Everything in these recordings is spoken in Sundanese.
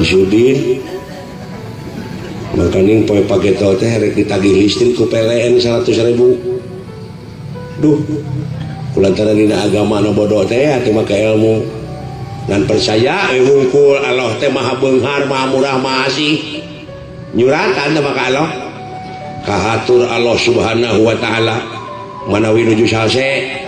Isudin makaning poe pageto teh rek ditagih listrik ku PLN 100.000. Duh, kulantaran dina agama na bodoh teh atuh make ilmu ngan percaya wungkul Allah teh maha beunghar, maha murah, maha asih. Nyuratan teh maka Allah kahatur Allah Subhanahu wa taala manawi nuju salse.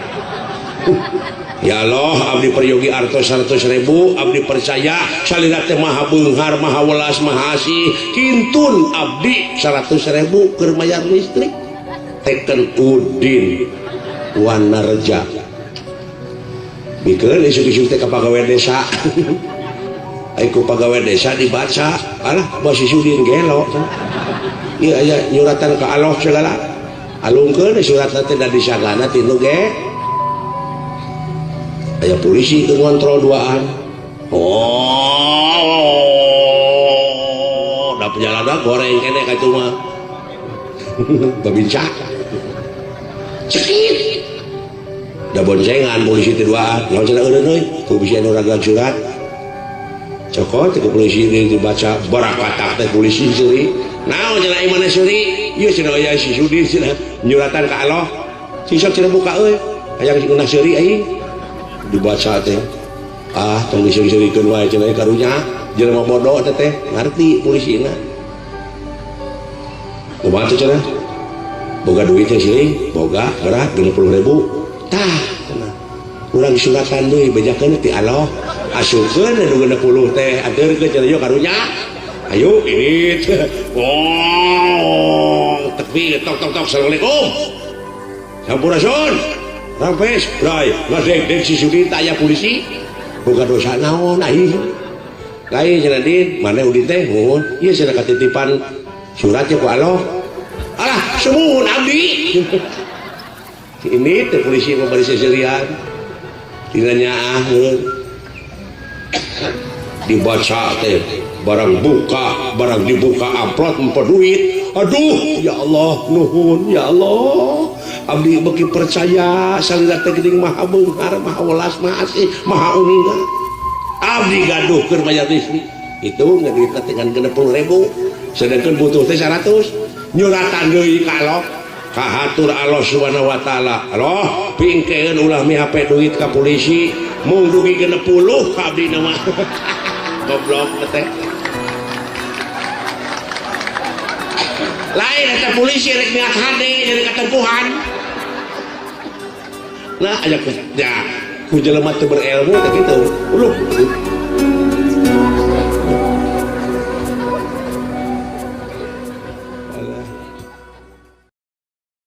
Ya Allah, abdi peryogi artos 100.000, abdi percaya salira teh maha beunghar, maha welas, maha asih, kintun abdi 100.000 keur mayar listrik. Teken Udin Wanarja bikeun isuk-isuk teh ka pagawe desa. Ai ku pagawe desa dibaca, alah bos si Udin gelo. Ieu aya nyuratan ka Allah segala. Alungkeun suratna teh da disagana tinu ge. Aya polisi keur ngontrol duaan. Oh, da perjalanan goreng kene ka itu mah. Babincak. Cekit. Da boncengan polisi teh duaan. Naon cenah eureun euy? Ku bisi anu ragang surat. Cokot teh ku polisi dibaca barakatak teh polisi seuri. Naon cenah ieu maneh seuri? Ieu cenah aya si Sudi cenah nyuratan ka Allah. Sisok cenah buka euy. Hayang ngeunah seuri aing. Dibaca teh ah tong diseuri-seurikeun wae cenah karunya jelema bodoh teh teh ngarti polisina. Kumaha teh cenah? Boga duit teh sih, boga berat 60.000. Tah cenah. Urang suratan deui bejakeun ti Allah. Asupkeun nu 60 teh anteurkeun cenah yo karunya. Ayo ini teh. Oh, tekbir tok tok tok, assalamualaikum. Sampurasun. Rampes, bray, ngadeg-deg si Sudi tak aya polisi. Boga dosa naon aing? Lain cenah Din, mana Udin teh nuhun. Ieu cenah katitipan surat ku Allah. Alah, sumuhun abdi. Ini teh polisi mah bari seserian. Dina nyaaheun. Dibaca teh barang buka, barang dibuka amplop empat duit. Aduh, ya Allah, nuhun ya Allah. Abdi beuki percaya salira teh geuning maha beunghar, maha welas, maha asih, maha uninga. Abdi gaduh keur mayar listrik. Itu ngaduitna teh ngan 60.000. Sedangkan butuh teh 100. Nyuratan deui ka Allah. Kahatur Allah Subhanahu wa taala. Allah, pingkeun ulah mihape duit ka polisi, mung dugi 60 ka abdi mah. Goblok teh. Lain eta polisi rek niat hade jadi katempuhan. Nah, aya ya, ku jelema teu berilmu teh kitu. Uluh,